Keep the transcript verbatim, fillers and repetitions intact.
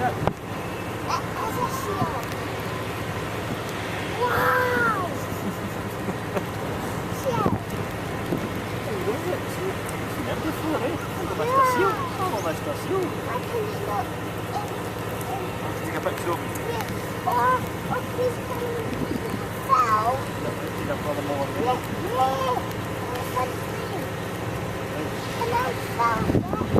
That has a shell. Wow! Shell. Hey, look at that. It's beautiful, eh? Oh, Mister Seal. Oh, Mister Seal. Why can it not, um, um, take a picture of him. Yeah. Oh, oh, please can you fell? Take a photo more, eh? Yeah, yeah. Can I fell?